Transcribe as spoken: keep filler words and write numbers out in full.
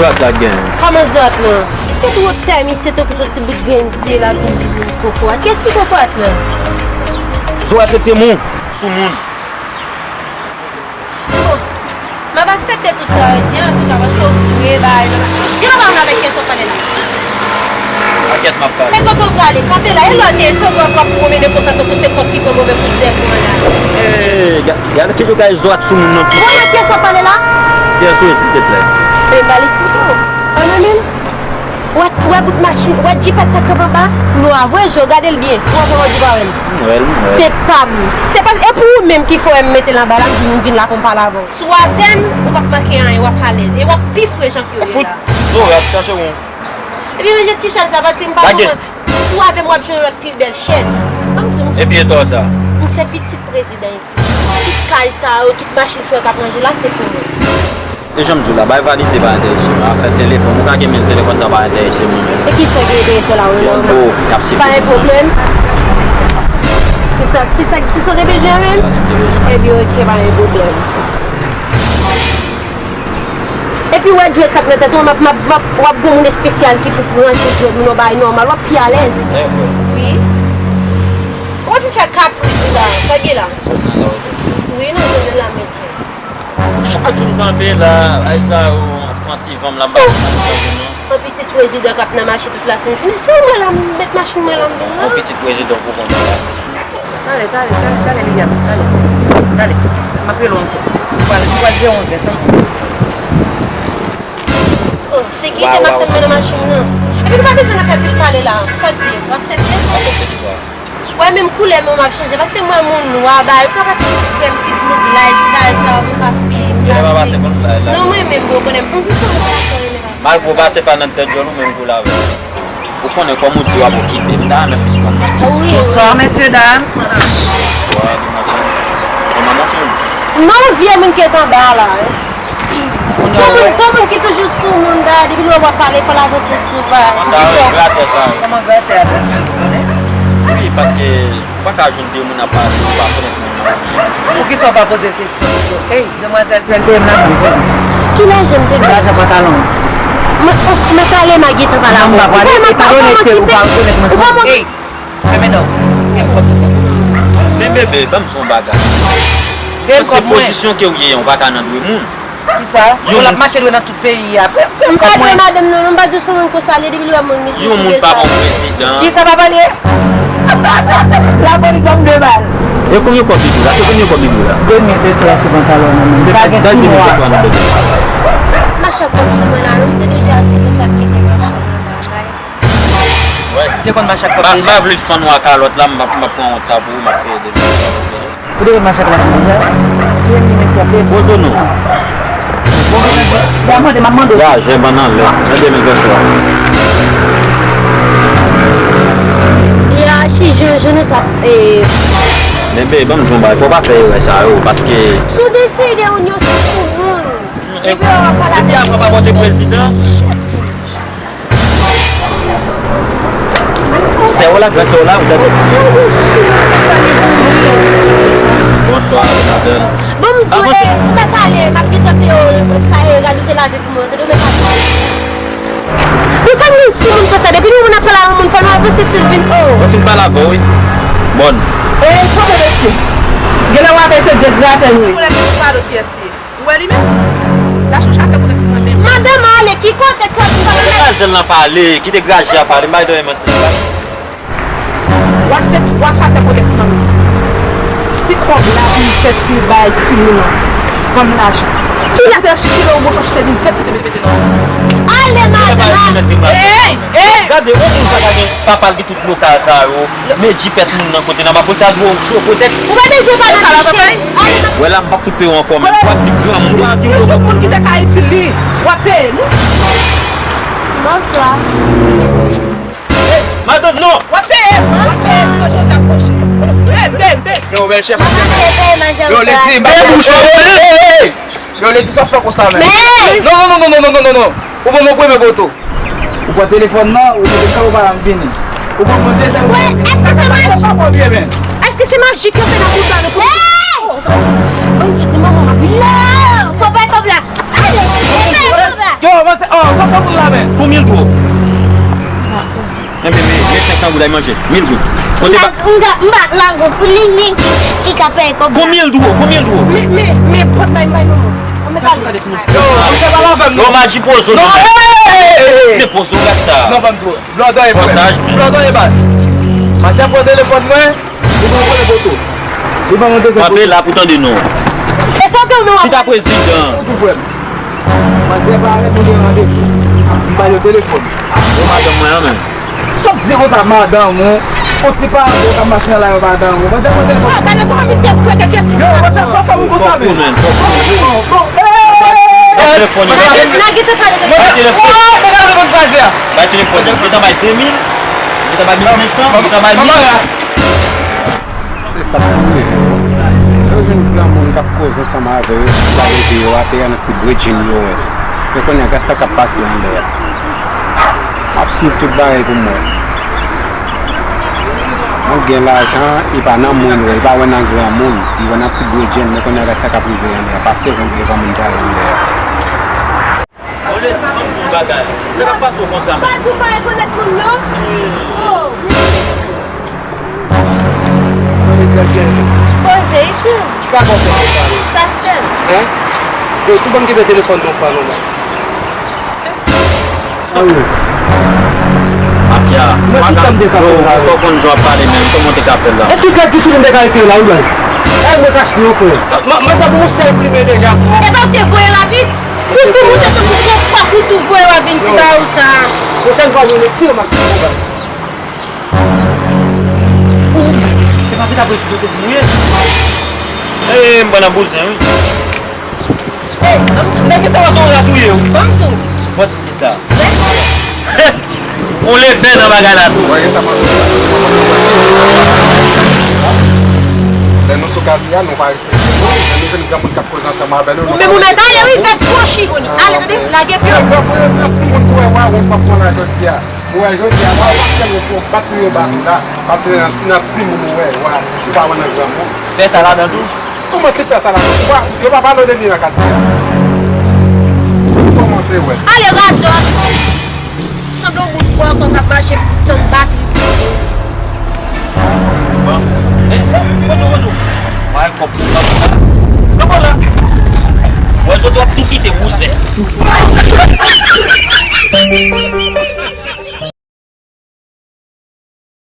Zòt la gen. Kòman zòt lan? Kèt wotè misye tankou soti bout grenn pye la vin di moun kokorat. Kiyès ki kokorat lan? Zòt rete moun. Sou moun. Bon, m ap aksepte tout sa w di an, antouka, paske w vre bagay nan. Gen nan pa avèk kiyès w ap pale la? A kiyès m ap pale? Men kote w prale, kanpe la, e lòt e se w ap pwomene konsa tankou se kòk ki pran move kout zèb pran la. Gade ki jan w ka zòt sou moun nan. Ou konnen kiyès w ap pale la? Kiyès ou ye, silteplè? E m pral esplike w. An men, men, wè, wè bout machin, wè jipèt sa k kanpe anba? Nwa vre, je w gade l byen. Ou wè kòman w di pa wè l? M wè l, m wè l. Se pa m. Se pa, e pou ou menm ki fè w wè m mete l anba la, m di m vin la pou m pale avè w. Si w avè m, ou p ap manke anyen, w ap alèz. E w ap pi fre jan ke w ye la. Ou fout? Zo, w ap chache yon. Epi ranje ti chal sa, paske m pa konprann. Si w avè m, w ap jwenn yon lòt pi bèl chèn. Ban m di w, m se, epi etò sa? M se pitit prezidan isit. Tout kay sa yo, tout machin sa yo k ap ranje la, se pou mwen. E jan m di w la, bay valide pa enterese mwen. Afè telefòn, ou ka gen mil telefòn, sa pa enterese mwen. E ki sa ki enterese w la, ou menm? Bon, y ap sifi. Pa gen pwoblèm. Se sa, se sa, se sa w te bezwen menm? Ebyen, oke, pa gen pwoblèm. Epi wè djwèt sa k nan tèt ou an, m ap, m ap, m ap, w ap gon moun espesyal ki pou pran tout djwèt moun nan, bagay nòmal, w ap pi alèz. Wi. Ou ap vin fè kapris la, sa gen la? Wi, nan zòn nan la, medyen. Chak jou m kanpe la, ay sa yo pran ti van m la, m pa konn nan zòn nan. Yon pitit prezidan k ap nan mache tout lasenn jounen, se mwen la, m met machin mwen la, m vin la. Yon pitit prezidan pou konn la. Tale, tale, tale, tale, Liliane, tale. Tale, m ap rele w ankò. M pral, m pral jere yon zèt, tanpri. Oh, sekirite m ap tann mwen nan machin nan. Epi nou pa bezwen nan fè pil pale la. Sa w di? W aksepte? Aksepte tout sa. Wè menm koulè men w ap chanje. Paske m wè moun nwa, ba, yo ka pase ti krèm, ti blouk lay, ti bagay sa yo, pou ka pi. Yo pa pase blouk lay la. Non, mwen menm, bon, konnen m, m, m, m, Malgre w pase fè nan tèt djòl ou menm kou la avè l. Ou konnen kòm ou di w ap okipe m, m ta renmen plis konn nan plis. Wi, wi. Bonsoir, messieurs, dames. Bonswa, demwazèl. Kòman machin? Non, vye moun ki t anba a la, wi. Se yon moun, se yon moun ki toujou sou moun, dayè, depi lè w ap pale, fò l avanse souvan. Kòman sa yo, gratè sa yo? Kòman gratè a pase? Wi, paske ou pa ka jwenn de moun ap pale, ou pa konnen moun nan byen. Poukisa w pa poze l kesyon? Ey, demwazèl, fè l peye m lajan m, tande. Ki lajan m te dwe? Lajan pantalon. Mwen, mwen pale, m a gentan pale avè w. Non, m pa pale, etandone ke ou pa rekonèt mwen se yon, ey, fèmen dan w. Gen pwòp. Men bebe, ban m di w yon bagay. Bebe, se pozisyon ke w ye an, ou pa ka nan dwe moun. Kisa? Yon moun ap mache dwe nan tout peyi a. M pa dwe madanm nan, non, m pa di w se yon moun konsa l ye, depi l wè moun li toujou bezwen. Yon moun pa bon prezidan. Kisa papa l ye? Lapolis ban m de bal. E konbyen kòb li dwe la? Se konbyen kòb li dwe la? De mil de sou pantalon nan men m. Sa gen sis mwa. Machin ap sou mwen la, non, m te deja di nou sa k kite machin nan bagay. Te konn machin ap deja. M pa vle fann w a kalòt la, m ap, m ap pran yon ta pou ou, m ap peye de mil. Ou te konn machin ap deja? Ki yon ministè de. Poze w non. Bon, m ap mande, m ap mande. Lajè ban nan lè. Nan demen gòs la. Ya, si je, je ne tap, eh. Men bebe, ban m di w yon bagay, fò w pa fè erè sa yo, paske. Si w deside ou yon sou moun. Epi w ap pale avèk moun. Epi apre w pa pote prezidan. Sè w la, gran sè w la, ou tande? Bonswa, madam. Bon, m di w, eh, ou mèt ale, m ap gentan peye w, pa, eh, radote lave pou mwen, tande, ou mèt ale. Pou sa m vin sou moun konsa, depi nou moun ap pale a yon moun, fò nou avanse si l vin, oh. Mwen fin pale avè w, wi. Bòn. Eh, kote mesye? Genlè w avè se de gratè nou ye. Ou lè se pa do pyès ye. Ou wè li menm? Lache yon chasè kotèks nan men m. Madanm ale, ki kotèks la pou pale? Kite gazèl lan pale, kite graje a pale, m pa gen dwa manti nan pale. W achte, w ap chasè kotèks nan men m. Ti kòb la pou m fè ti bay timoun an. Ban m lajan. Ki la? Te chire yon bouton chèn, zèt pou te mete nan men m. Ale, madanm ale. Ey, ey! Gade, yon moun sa ka gen papa l ki tout lokal sa yo. Men jipèt moun nan kote nan, m ap pote a dwe w cho kotèks. Ou pa bezwen pa nan kichen. Wè la, m p ap fout peye w ankò menm. W ap di granmoun, w ap di granmoun. Moun ki te ka itil li, w ap peye li. Bonswa. Ey, madanm, non. W ap peye, w ap peye, Mister Joseph Rocher. Bebe, bebe. Yo, bèl chèf. Yo, Leti, bèl bouch, ey, ey, ey. Yo, Leti, sa w fè konsa menm? Non, non, non. Ou ban mwen premye poto. Ou pran telefòn nan, ou mete sa ou pa vini. Ou pran mwen dezyèm. Wè, èske se majik? Èske se majik yo fè nan bouda nou pou. Hey! Bon, Dye di manman m ap vini. Non! Fò bay kòb la. Ale, fò bay kòb la. Yo, avanse, oh, Pou mil dwo. Enben, men, men senk san goud ay manje. Mil goud. Kote ba? M pa, m pa, m pa lango, fou li menm ki, ki ka peye kòb. Pou mil dwo, pou mil dwo. Men, men, men, pot bay, bay, non. Yo, misye pa la avè m, non. Yo, Madji pozo, non, non. Hey, hey, hey, hey. Te pozo, rasta. Non, ban m dwo. Blòdò e baz. Blòdò e baz. Masè pran telefòn mwen. Li ban mwen vòlè foto. Li ban mwen dezèt foto. Kanpe la pou tande non. E sa w tande w ap. Chita prezidan. Ou tou frè m. Manzè pa avèk mwen gen randevou. M ba yo telefòn. Yo madanm mwen an menm. Sa w di konsa madanm ou? Ou ti pa avè w k ap mache nan lari madanm ou. Manzè pran telefòn. Ah, gade kòman misye freke kesyon. Yo, manzè, fò fè moun konsa menm. Bon, bon, bon. Bay telefòn li. Nèg, nèg te pale de. Bay telefòn. Oh, nèg ap vin kraze a. Bay telefòn li. Gentan bay de mil. Gentan bay mil senk san. Gentan bay mil. Se sa k pou rive yo. Lè yo jwenn granmoun k ap koze ansanm avè yo, yo lage pye yo atè a nan ti bredjin yo wè. Men kounye a, gad sa k ap pase anlè a. M ap swiv tout bagay pou m wè. Moun gen lajan, li pa nan moun, wè, li pa wè nan granmoun, li wè nan ti bredjin, men kounye a, gad sa k ap rive anlè a. Pase kontre granmoun sa yo anlè a. Olye di, ban m di w bagay. Sa k ap pase w konsa menm? Pa di w pa rekonèt moun, non? Oh. Olye di ak Gervais. Poze, isi. Ki ka fè w fè konsa menm? Sa k fè m? Hein? Yo, tou ban m kite telefòn nan w fwa non, baz. Mafya. Mwen tout tan m te ka fè l la, wi. Fò w konn jan w ap pale menm, kòman w te ka fè l la? E tout rad ki sou li m te ka retire la, wi, baz. Ay, mwen kache yo, frè. Sa, ma, ma, sa pou yon sèl plimen deja. E pa w te voye rapid? Ou tou moute sou tou fon, fòk ou tou voye w ap vin di ba ou sa. Pwochèn fwa, mwen retire m ak tou, baz. Ou, e pa pita prezidan te di nou ye? E, m pran nan bouzen, wi. Ey, nèg ki ta wè se yon rat ou ye, wi. Ban m di w. Ban m di w kisa? On leben nan bagay la tou. Lè nou sou katye a, nou pa respekte moun. Lè nou jwenn granmoun k ap koze ansanm avè nou, nou pa respekte moun. Ou menm ou mèt ale, wi, fè sou chigoni. Ale, tande, lage pye w. Granmoun, timoun pou wè, wè, wè, w p ap pran lajan di a. Pou wè jodi a, w ap fè yon fon bat nou yo ba nou la. Pase nan ti, nan timoun ou wè, wè, ou pa wè nan granmoun. Fè sa ladan tou. Kòman se pè sa la? Yo pa, yo pa pale de li nan katye a. Kòman se wè? Ale radòt. Sanble yon moun bò ankò k ap mache tann batri pye. Bon. Eh, poze w, poze w. Mwen kòb pou sa. Nan bò la. Wè, jodi w ap tou kite wouze.